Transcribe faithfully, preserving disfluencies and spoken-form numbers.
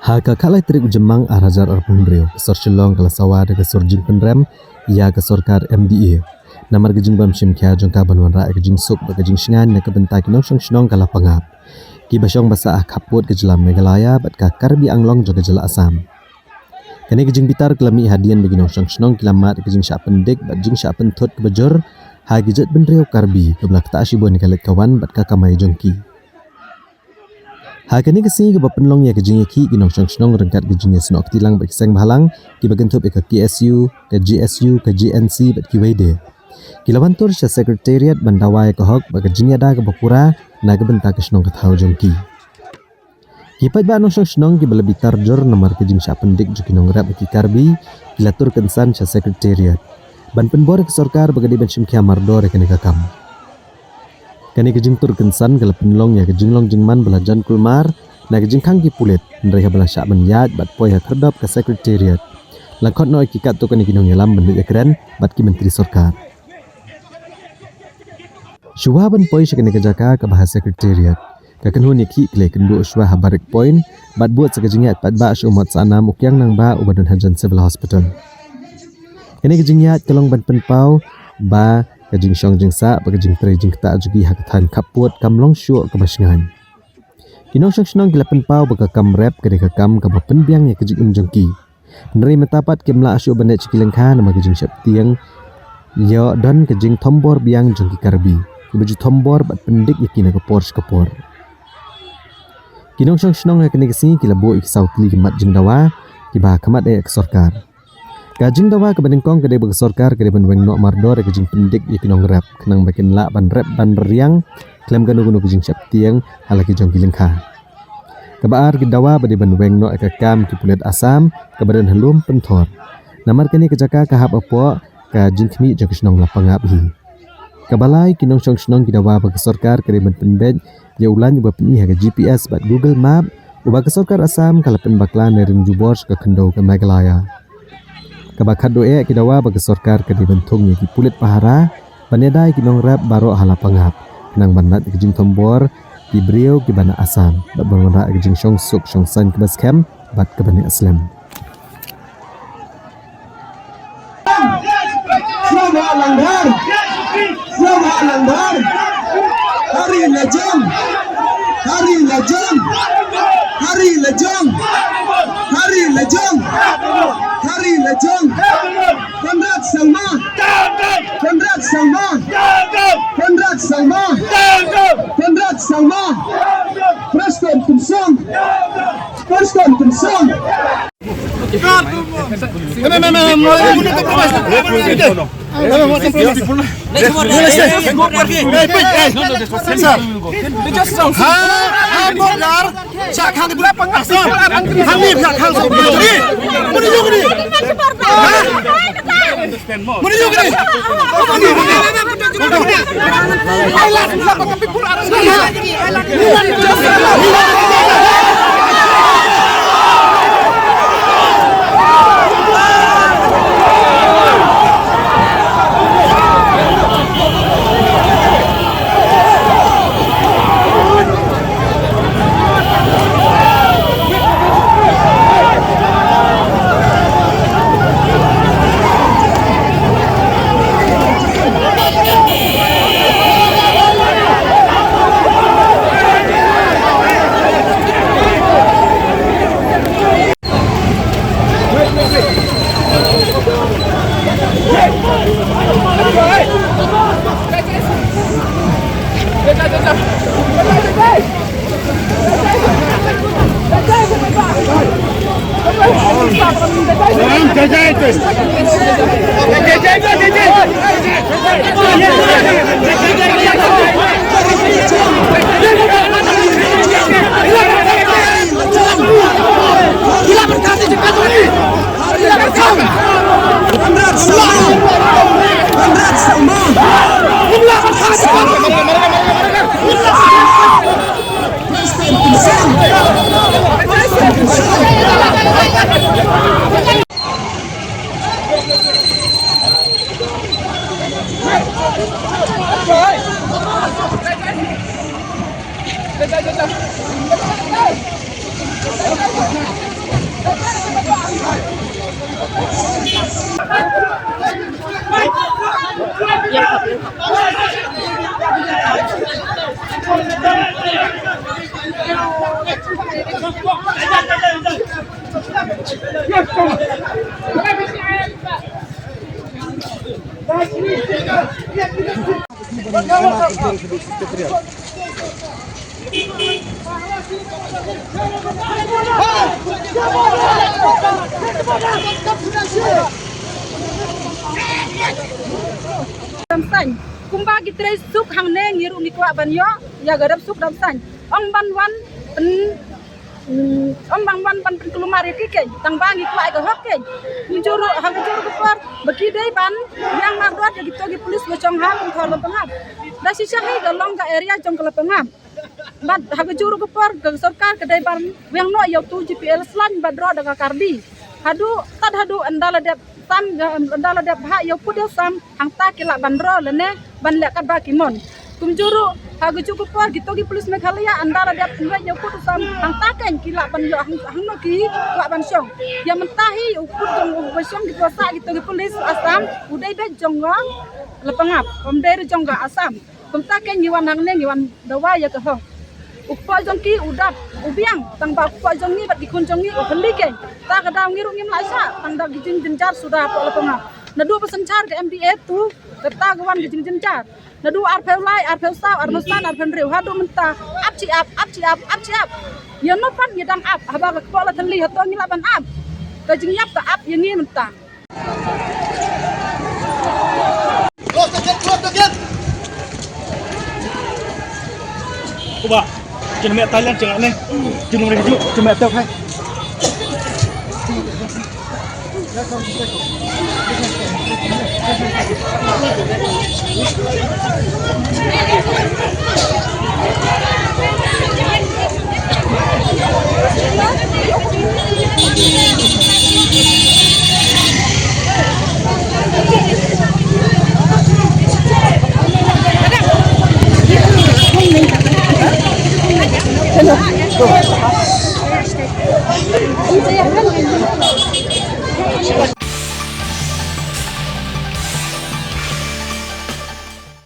Ha ka khatlai tarik u Jymmang ar hajar arphew hynriew, ka sor Shillong ka la sawa da ka sor jingpynrem ïa ka sorkar M D A. Namar ka jingbym shim khia jong ka ban wanrah ïa ka jingsuk bad ka jingshngaiñ na ka bynta ki nongshong shnong ka la pangap. Kiba shong ba sah ha khappud ka jylla Meghalaya bad ka Karbi Anglong jong ka jylla Assam. Kane ka jingbitar ka la mih hadien ba ki nongshong shnong ki la mad ïa ka jingshah pyndik bad jingshah pynthut kaba jur ha ki jaitbynriew Karbi kaba la ktah shibun ïa ka leit ka wan bad ka kamai jong ki. Ha kane ka sngi kaba pynlong ïa ka jingïakhih ki nongshong shnong ryngkat ka jingïasnoh kti lang bad ki seng bhalang kiba kynthup ïa ka K S U, ka G S U, ka G N C bad kiwei de, ki la wan tur sha Secretariat ban dawa ïa ka hok bad ka jingïada kaba pura na ka bynta ka shnong ka thaw jong ki. Ki paidbah nongshong shnong kiba la bitar jur namar ka jingshah pyndik jong ki nongrep bad ki Karbi ki la tur kynsan sha Secretariat ban pynbor ïa ka sorkar ba ka dei ban shim khia mardor ïa kane ka kam. Kane ka jingtur kynsan ka la pynlong ïa ka jinglong jingman ba la jan kulmar na ka jingkhang ki pulit, hynrei haba la shah ban ïaid bad poi ha khyrdop ka Secretariat, la khot noh ïa ki katto katne ki nongïalam ban leit ïakren bad ki myntri sorkar. Shuwa ban poi sha kane ka jaka kaba ha Secretariat, ka kynhun ïakhih ki la ïakynduh shuwa ha Barrack Point bad bud sa ka jingïaid paidbah sha u Mot Sahnam, u Kiang Nangbah uba don hajan Civil Hospital. Kane ka jingïaid ka long ban pynpaw ba ka jingshong jingsah bad ka jingtrei jingktah jong ki ha ka thaiñ khappud kam long shuh kaba shngaiñ. Ki nongshong shnong ki la pynpaw ba ka kam rep ka dei ka kam kaba pynbiang ïa ka jingim jong ki. Hynrei mynta pat kim lah shuh ban leit sha ki lyngkha namar ka jingsheptieng ïoh don ka jingthombor biang jong ki Karbi kiba ju thombor bad pyndik ïa ki na ka por sha ka por. Ki nongshong shnong ha kane ka sngi ki la buh ïa ki saw tylli ki mat jingdawa kiba ha khmat eh ka sorkar. Ka jingdawa kaba nyngkong ka dei ba ka sorkar ka dei ban weng noh mardor ïa ka jingpyndik ïa ki nongrep khnang ba kin lah ban rep ban riang khlem kano kano ka jingsheptieng ha la ki jong ki lyngkha. Kaba ar ki dawa ba dei ban weng noh ïa ka kam ki pulit Assam kaba don ha Lum Pynthor. Namar kane ka jaka ka hap hapoh ka jingkhmih jong ka shnong la pangap hi. Kaba lai, ki nongshong shnong ki dawa ba ka sorkar ka dei ban pynbeit ïa u lain uba pyni ha ka G P S bad Google Map uba ka sorkar Assam ka la pynbakla na ring jubor sha ka khyndew ka Meghalaya. Kaba khatduh eh, ki dawa ba ka sorkar ka dei ban thung ïa ki pulit pahara ban ïada ïa ki nongrep baroh ha la pangap khnang ban lait ïa ka jingthombor ki briew kiba na Assam bad ban wanrah ïa ka jingshong suk shong saiñ kaba skhem bad kaba neh slem. Sngewbha langdar. Sngewbha langdar. Hari lajong. Hari lajong. Hari lajong. Hari lajong. Hari lajong. Conrad Sangma. Conrad Sangma. Conrad Sangma. Conrad Sangma. Preston Tynsong. Preston Tynsong. Dam saiñ, kumba ki trei suk hangne ngi ruh ngi kwah ban ïoh ïa ka dap suk dam saiñ. Ym ban wan pyn, mm, ym ban wan ban pynkulmar ïa ki keiñ, tang ba ngi kwah ïa ka hok keiñ. Ngi jur ruh ha ka jur ka por ba ki dei ban ïang mardor ïa kito ki pulit ba shong ha Kumthor Lapangap. Da shisha hi ka long ka area jong ka Lapangap. Bad ha ka jur ka por ka sorkar ka dei ban weng noh ïa utu G P L slaiñ bad ro da ka kardi. Haduh, tad haduh ynda la dep sam, ynda la dep ha ïa u pud ïa u sam, hangta ki lah ban ro lane ban leh katba ki mon. Kumjuh ruh ha ka jur ka por kito ki pulit Meghalaya ynda la dep weng ïa u pud u sam, hangta keiñ ki lah ban ïoh hang, hangno ki kwah ban shong. Ïa mynta hi u pud jong u ba shong kito sah kito ki pulit Assam u dei beit jong ka Lapangap, um dei ruh jong ka Assam. Kumta keiñ ngi wan hangne ngi wan dawa ïa ka hok. U kpoh jong ki u dap u biang, tang ba u kpoh jong ngi bad ki khun jong ngi u hynli keiñ. Ta ka daw ngi ruh ngim lah shah tang da ki jingjynjar suda hapoh Lapangap. Naduh ba synshar ka M D A tu kata ka wan ka jingjynjar. Naduh arphew lai, arphew saw, arphew san, arphew hynriew haduh mynta ap shi ap, ap shi ap, ap shi ap. Ïa no pat ngi dang ap haba ka kpoh la thylli hato ngi lah ban ap. Ka jingïap ka ap ïa ngi mynta. Close the gate, close the gate. Uba, kin me Thailand jeng ne. Kin me ju, kin me tau hai.